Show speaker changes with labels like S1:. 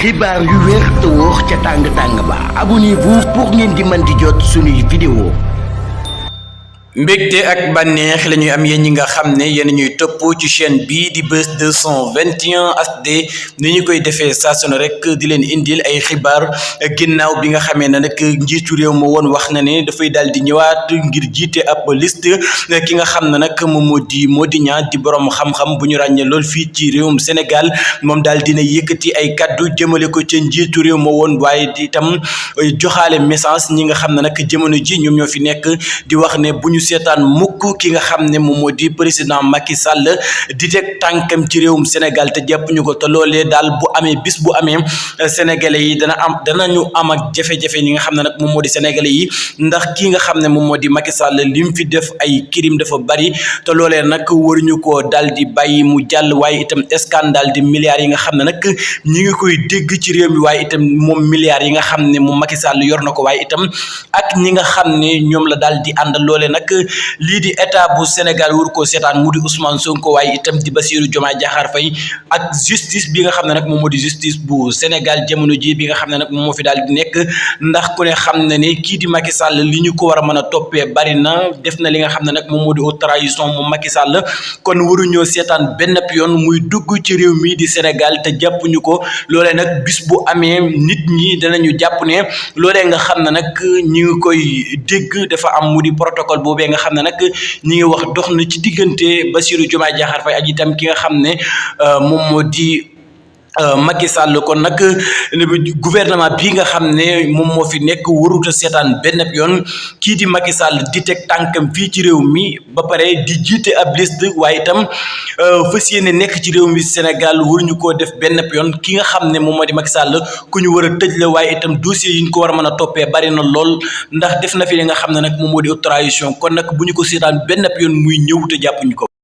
S1: xibaar yu wér te wóor ca tàng ba abonnez-vous pour ngeen di mën di jot suñuy vidéo.
S2: mbégte ak bànneex la ñuy am yéen ñi nga xam ne yéen ñuy topp ci chaîne bii di Buzz 221 HD ni ñu koy defee saa su ne rek di leen indil ay xibaar ginnaaw bi nga xamee ne nag njiitu réew ma woon wax na ne dafay daal di ñëwaat ngir jiite ab liste ki nga xam ne nag moom moo di Niang di borom xam-xam bu ñu ràññee lool fii ci réewum Sénégal moom daal dina yëkkati ay kaddu jëmale ko ca njiitu réew ma woon waaye di itam joxaale message ñi nga xam ne nag jamono ji ñoom ñoo fi nekk di wax ne bu ñu seetaan mukk ki nga xam ne moom moo di président Macky Sall di teg tànkam ci réewum Sénégal te jàpp ñu ko te loolee daal bu amee bis bu amee sénégalais yi danañu am ak jafe-jafe ñi nga xam ne nag moom moo di sénégalais yi ndax ki nga xam ne moom moo di Macky Sall lim fi def ay crime dafa bari te loolee nag waruñu ko daal di bàyyi mu jàll waaye itam scandale di milliards yi nga xam ne nag ñi ngi koy dégg ci réew mi waaye itam moom milliards yi nga xam ne moom Macky Sall yor na ko waaye itam ak ñi nga xam ne ñoom la daal di àndal loolee nag lii di état bu Sénégal wur ko seetaan mu di Ousmane Sonko waaye itam di Bassirou Diomaye Diakhar Faye ak justice bi nga xam ne nag moom moo di justice bu Sénégal jamono ji bi nga xam ne nag moom moo fi daal di nekk ndax ku ne xam ne ne kii di Macky Sall li ñu ko war a mën a toppee bari na def na li nga xam ne nag moom moo di haute trahison moom Macky Sall kon waruñoo seetaan benn yoon muy dugg ci réew mi di Sénégal te jàppuñu ko loolee nag bis bu amee nit ñi danañu jàpp ne loolee nga xam ne nag ñi ngi koy dégg dafa am mu di protocole boobee nga xam ne nag ñi ngi wax dox na ci diggante Bassirou Diomaye Diakhar Faye ak itam ki nga xam ne moom moo di Macky Sall kon nag gouvernement bi nga xam ne moom moo fi nekk waruta seetaan benn yoon kii di Macky Sall di teg tànkam fii ci réew mi ba pare di jiite ab liste waaye itam fas yéene nekk ci réew mi Sénégal waruñu koo def benn yoon ki nga xam ne moom moo di Macky Sall ku ñu war a tëj la waaye itam dossier yi ñu ko war a mën a toppee bari na lool ndax def na fi li nga xam ne nag moom moo di haute trahison kon nag bu ñu ko seetaan benn yoon muy ñëw te jàppuñu ko.